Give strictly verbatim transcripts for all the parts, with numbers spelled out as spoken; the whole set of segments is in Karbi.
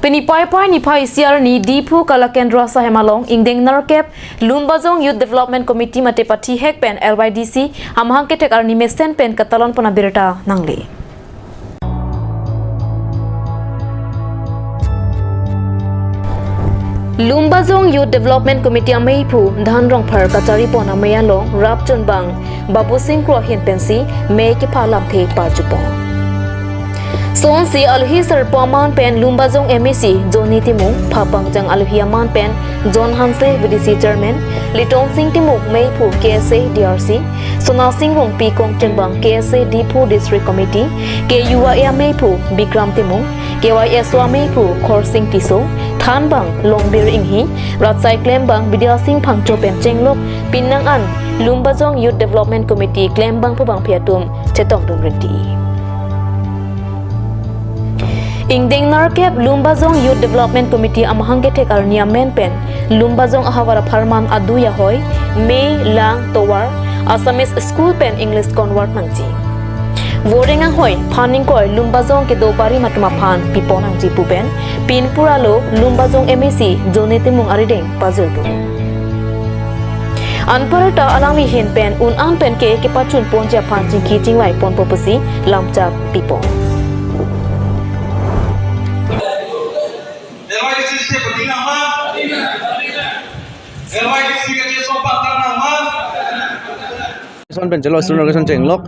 Pini Paipai niphai isi arni Diphu Kalakendra Sahem along ingdeng nerkep Lumbajong Youth Development Committee mate pathihek pen L Y D C amahang kethek arni mesen pen katalon pon abirta nangle. Lumbajong Youth Development Committee ameiphu Dhan Rongphar kachari pon amei along rapchunbang Babu Singh Kro ahin pensi mei kepha lamthe parjupon. Sonsi alohi sarpo aman pen Lumbajong M A C Johnny Timung, phapangjang alohi aman pen John Hanse, V D C Chairman, Liton Singh Timung, meiphu K S A D R C, Sona Singh Rongpi kongchunbang K S A Diphu District Committee, K U Y A ameiphu Bikram Timung, K Y S O ameiphu Khorsing Tisso, thanbang Longbir Inghi, ratsai klembang Bidya Singh Phangcho pen chenglok, pinang an Lumbajong Youth Development Committee klembangpo bangpi atum chetongdun rinti. Ingdeng nerkep Lumbajong Youth Development Committee amahang kethek arni amen pen Lumbajong ahavar apharman adui ahoi, mei, lang, tovar, Assamese school pen English convert nangji. Voreng anghoi phan ingkoi Lumbajong kedo barim atum aphan pipon nangji pu pen pinpur alo Lumbajong M A C Johnny Timung arideng pajirpo. Anparta alangli ahin pen un-an pen ke kepachun ponji aphan chingki chingvai ponpo pusi lamchak pipon. L Y D C se penting nama? L Y D C ke dia sopak nama? Son pen chelo student organization chenglok.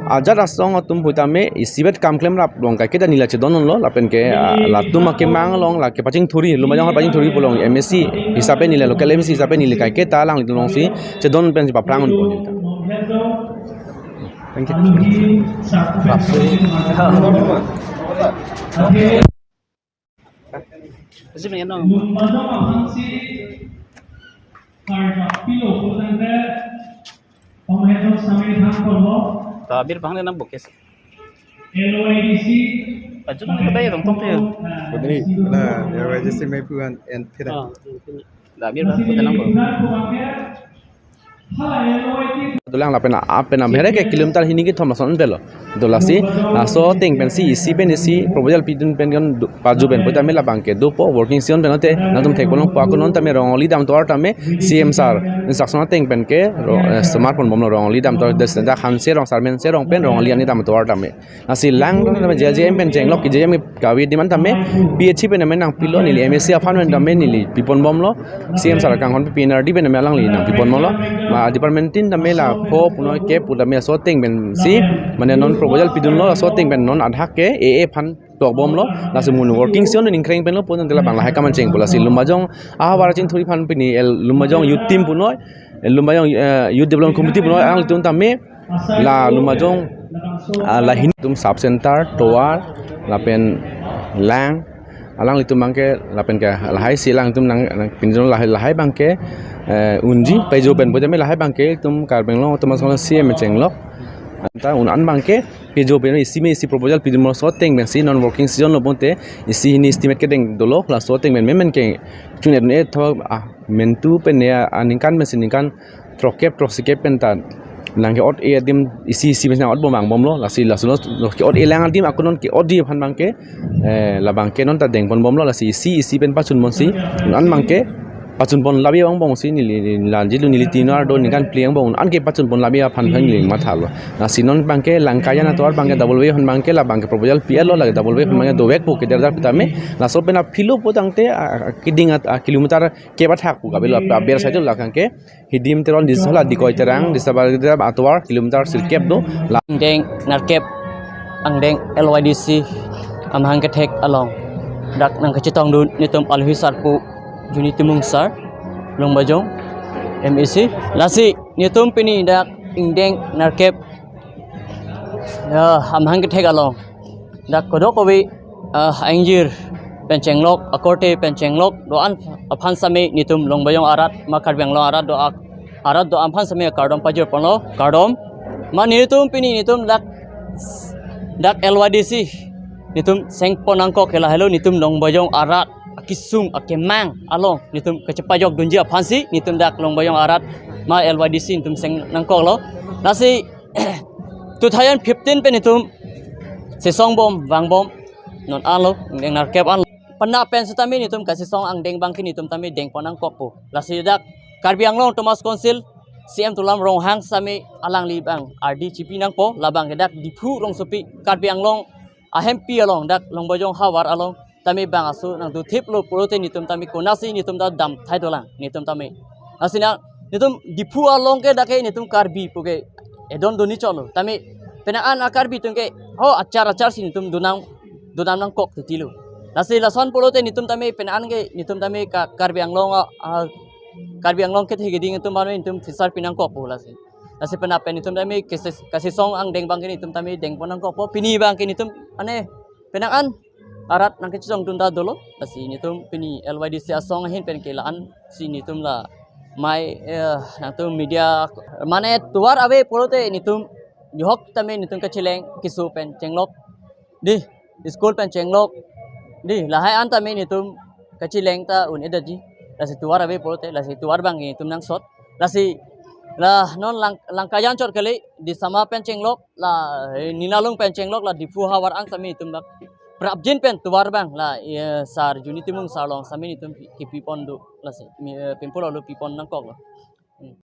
Ajat asong atum putame isibet kam klemrap long kaiketa neli chedon lo lapen ke, ah, latum akemang along la kepachingthuri, Lumbajong pachingthuri pu along M A C hisape neli, local M A C hisape neli kaiketa alanglitum alongsi chedon pen si paphrang un. Thank you. Kasi may ano. Lumbajong aphansi karjap pilo putangte pamahedok sami thang polo. Ta bir pahang na bukes. L Y D C. Ajo na kaya dong tong tayo. Putri, na L Y D C meiphu an en thira. Ah, da bir pahang na bukes. Dolang lapen a pen abhere ke kilometer hini kethom lason pelo. Dolasi laso ateng pensi isi pen isi proposal pidun pen kan du- paju pen putame labang ke dopo working session pen te nangtum thek ponlongpo, ako non tame Rongoli damtovar tame C M sir instruction ateng pen ke ro- eh, smart ponbomlo Rongoli damtovar des dak Hanse Rong, sir Mense Rong pen Rongoli ani damtovar tame. Lasi lang tame J J M pen chenglok, J J M kave adim an tame P H C pen tame nangpilo, neli M A C aphan pen tame neli piponbomlo, C M sir kanghon P N R D pen tame alangli nangpiponbomlo. Ma department tin tame la pho punoi kep pu tame laso ateng pensi mane non proposal pidunlo, laso ateng pen non adhak ke A A aphan tokbomlo. Lasi mun working session ningkreng penlo pon tela bang lahai kaman chengpo. Lasi Lumbajong ahavar chingthuri aphan pini el Lumbajong Youth Team punoi, el Lumbajong, eh, Youth Development Committee punoi alanglitum tame la Lumbajong, ah, la hini atum sub center, tovar lapen lang, alanglitum abangke lapen ke lahai si alangtum nang, nang pinjong lahai, lahai abangke, eh, unji pejo pen putame lahai abangke itum Karbi Anglong Autonomous Council C M chenglok. Anta un-an abangke pejo pen isi me isi proposal pidunbom, laso ateng pensi non working session lo ponte isi hini estimate kedeng dolo, laso ateng pen memen ke chunedun-e tho, ah, mentu pen ya, ah, ningkan pensi ningkan throkkep throksikep pen ta nang ke-ot-e adim isi isi pen nang otbom vangbomlo. Lasi laso lo ke-ot-e lang adim ako non ke-otji aphan abangke, eh, labangke non ta dengponbomlo. Lasi isi isi pen pachunponsi un-an abangke pachunpon labi vangbomsi neli, neli lanjilo, neli team nar do ningkan phli angbong un-an ke pachunpon labi aphan phan neli mathalo. Lasi non abangke Langkajan atovar abangke double way aphan abangke labangke proposal P L lo, lake double way aphan abangke dovekpo keder dak tame. Laso pen aphi lo putangte, ah, ah, keding at, ah, kilometer kep athak pu kabelo aber side lo, lakang ke Hidim Teron Disa la Dikoi Terang Disa bar atovar kilometer sirkep do. La ingdeng nerkep angdeng L Y D C amahang kethek along dak nangkachetongdun netum alohi sarpo Johnny Timung sir, Lumbajong M A C. Lasi netum pini dak ingdeng nerkep, ya, amahang kethek along dak kodok kove, ah, aingjir pen chenglok, akorte pen chenglok do-an aphan sami netum Lumbajong arat ma Karbi Anglong arat do ak-, arat do aphan sami kardom pajirponlo, kardom. Ma netum pini netum dak, dak L Y D C netum sengpon nangkok hela helo netum Lumbajong arat akesung akemang along netum kachepajokdunji aphansi netum dak Lumbajong arat ma L Y D C netum seng nangkoklo. Lasi two thousand fifteen pen netum sesongbom vangbom, non anlo, ingdeng nerkep anlo. Penap pen setame netum kachesong angdeng abang ke netum tame dengpon nangkokpo. Lasi dak Karbi Anglong Autonomous Council C M Tuliram Ronghang setame alangli abang ardi chipi nangpo, labang ke dak Diphu rongsopi Karbi Anglong ahempi along, dak Longbojong havar along tame bang aso nangdothiplo pulote netum tame konatsi netum ta damthai dolang netum tame. Lasi na netum Diphu along ke dak ke netum Karbi pu ke edon doni cholo. Tame penang an a-Karbi atum ke ho achar acharsi netum donang, donam nangkok titilo. Lasi lason pulote netum tame penang an ke netum tame ka Karbi Anglong a, a, Karbi Anglong kethe keding atum abang netum phisar pi nangkokpo lasi. Lasi penap pen netum tame kese-, kachesong angdeng abang ke netum tame dengpon nangkokpo. Pini abang ke netum ane penang an arat nangkachesongdun ta dolo. Lasi netum pini L Y D C asong ahin pen ke la-ansi netum la mai, eh, nangtum media mane tovar ave pulote netum johok tame netum kacheleng keso pen chenglok, dei, school pen chenglok, dei, lahai an tame netum kacheleng ta un-edetji. Lasi tovar ave pulote, lasi tovar abang netum nangsot. Lasi la non lang, Langkajan chot kali, Disama pen chenglok, la, eh, Ninalung pen chenglok, la Diphu havar an setame netum dak prapjin pen tovar abang la, eh, Sar Juni Timung sar along setame netum pi-, kipipon do, lasi mi, eh, pimpulo lo pipon nangkoklo.